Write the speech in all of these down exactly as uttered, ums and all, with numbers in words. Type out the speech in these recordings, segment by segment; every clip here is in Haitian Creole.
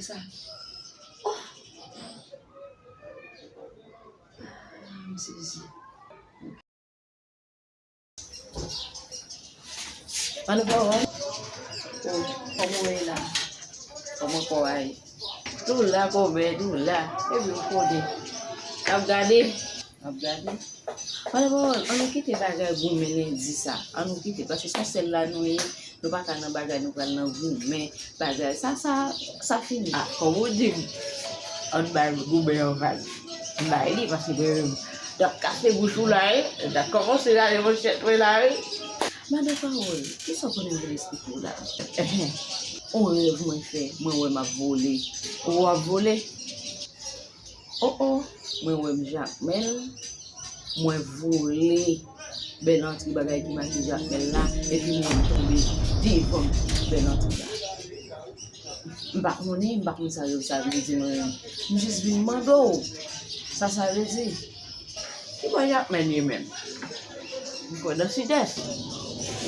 Sa. Oh! Ah, m sezi. Manno Pawòl. Oh, kòman w ye la? Kòman kò a ye? Tou la, kòmè, tou la. Epi w konnen. N ap gade. N ap gade. Manno Pawòl, ann nou kite bagay goumen lendi sa. Ann nou kite, paske se yon sèl la nou ye. Nou pa ka nan bagay, nou pral nan goumen, bagay. Sa, sa, sa fini. Ah, kòm ou di m, ann bay goumen an vag. M bay li, paske mwen menm, n ap kase bouch ou la, wi. N ap kòmanse rale manchèt mwen la, wi. Madan Pawòl, kisa w konnen m vin eksplike w la? On rèv mwen fè, mwen wè m ap vole. Ou w ap vole? Oh, oh, mwen wè m Jakmèl, mwen vole bèl antre bagay ki make Jakmèl la, epi mwen tonbe devan bèl antre la. M pa konnen, m pa konn sa rèv sa vle di mwen menm. M jis vin mande w sa sa vle di. Ki bò Jakmèl ye menm? M kwè nan Sidès.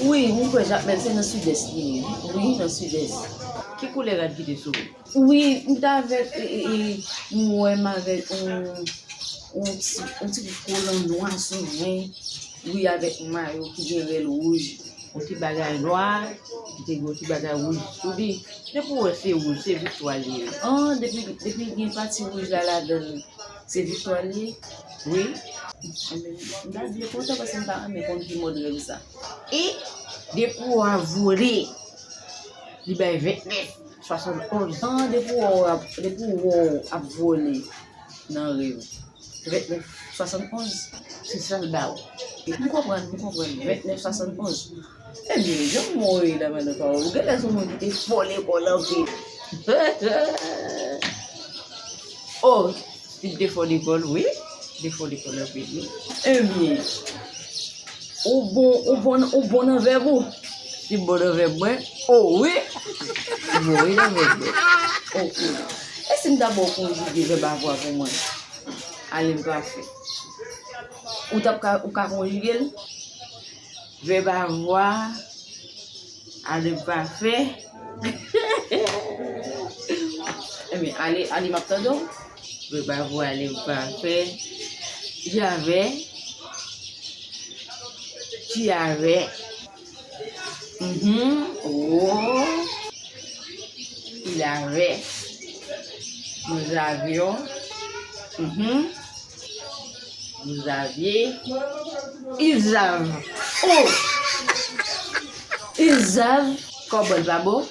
Wi, m kwè Jakmèl se nan Sidès li ye. Wi, nan Sidès. Ki koulè rad ki te sou ou? Wi, m t avèk, e, e, e, m wè m avèk yon, yon ti, yon ti kolan nwa sou mwen. Wi, avèk yon mayo ki gen rèl wouj. Yon ti bagay nwa, ki te gen yon ti bagay wouj sou li. Depi w wè se wouj, se viktwa li ye. An, depi, depi gen pati wouj la ladan l, se viktwa li ye? Wi. Enben, m ta di l kontan paske m ta renmen konn ki mòd rèv sa. E depi w a vole, li bay vennèf. Swasantonz. An, depi w wè w ap, depi w wè w ap vole nan rèv. Vennèf swasantonz, se sa l ba w. M konprann, m konprann. Vennèf swasantonz. Ebyen, jan m wè w ye la, madan Pawòl, ou genlè se yon moun ki te fò lekòl anpil. Oh, si m te fò lekòl, wi. M te fò lekòl anpil, wi. Ebyen, ou bon, ou bon, ou bon nan vèb ou? Si m bon nan vèb mwen? O wi! M bon wi nan vèb mwen. Oke. E si m ta ba w konjige vèb avwa pou mwen? Ale m pafè. Ou t ap ka, ou ka konjige l? Vèb avwa, ale m pafè. Ebyen, ale, ale m ap tande w. Vèb avwa, ale m pafè. J'avais. Tu avais. Mhm. Oh. Il avait. Nous avions. Mhm. Vous aviez. Ils avaient. Oh. Ils avaient. Kòb li pa bon?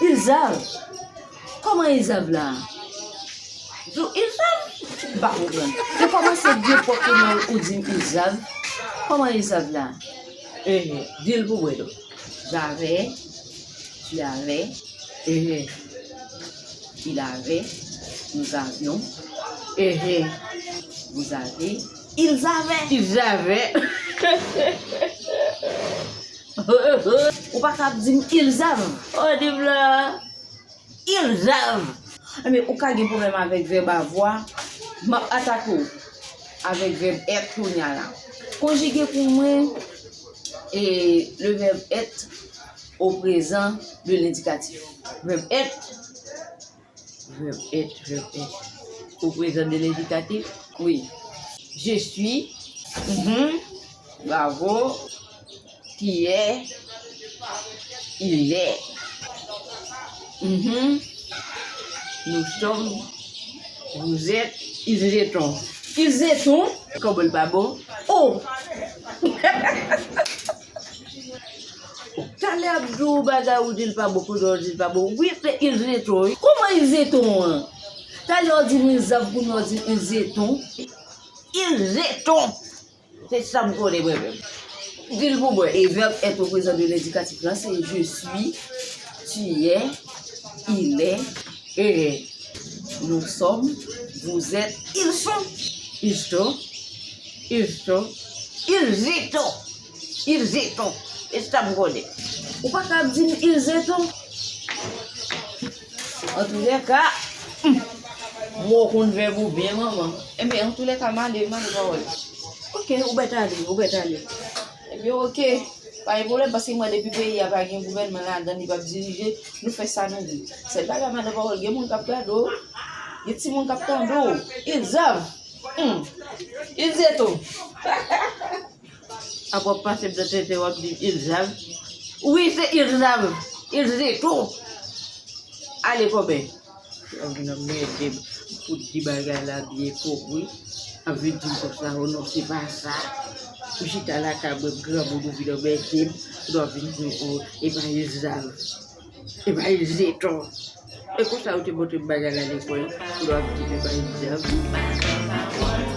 Ils avaient. Kòman ils avaient la? Di w ils avaient? M pa konprann. Ou kòmanse byen pwòp pou mwen, ou di m ils avaient. Kòman ils avaient la? Ehe, di l pou mwen non. J'avais, tu avais, ehe, il avait, nous avions, ehe, vous avez, ils avaient. Ils avaient. Ou pa ka ap di m ils avaient. Oh, di m la. Ils avaient. Enben, ou ka gen pwoblèm avèk vèb avwa. M ap atake w avèk vèb èt kounye a la. Konjige pou mwen, e, le verbe être au présent de l'indicatif. Vèb èt. Vèb èt, vèb èt. Au présent de l'indicatif. Wi. Je suis. Mhm. Bravo. Tu es. Il est. Mhm. Nous sommes. Vous êtes. Ils étaient. Ils étaient. Kòb li pa bon? Oh! Talè ap di w bagay, ou di l pa bon, kounye a w di l pa bon. Wi, se ils étaient, wi. Kòman ils étaient an? Talè w di m ils avaient, kounye a w di m ils étaient. Ils étaient. Se sa m konnen mwen menm. Di l pou mwen. E vèb être au présent de l'indicatif la, se je suis, tu es, il est, et nous sommes, vous êtes, ils sont. Ils sont. Ils sont. Ils étaient. Ils étaient. E sa m konnen. Ou pa ka ap di m ils étaient. Antoulèka, hmm, m wè w konn vèb ou byen, manman. Enben, antoulèka, m ale, m ale, pawòl. Oke, ou mèt ale, ou mèt ale. Ebyen, oke. Pa gen pwoblèm, paske mwen, depi peyi a pa gen gouvènman ladan, li p ap dirije, nou fè sa nou vle. Sèl bagay, madan Pawòl, gen moun k ap gade w, gen timoun k ap tande w. Ilzav! Hmm. Ilzeto! Apre w ap pase m nan tenten, w ap di Ilzav. Wi, se Ilzav! Ilzeto! Ale, kòmè! Ou vin anmède m pou di bagay la byen pwòp, wi. Ap vin di m konsa, o non, se pa sa. Ou chita lakay mwen, granmoun, ou vin anmède m. Ou ap vin di m, o, e pa Ilzav. E pa Ilzeto. E konsa ou te montre m bagay la lekòl, ou ap di m e pa Ilzav.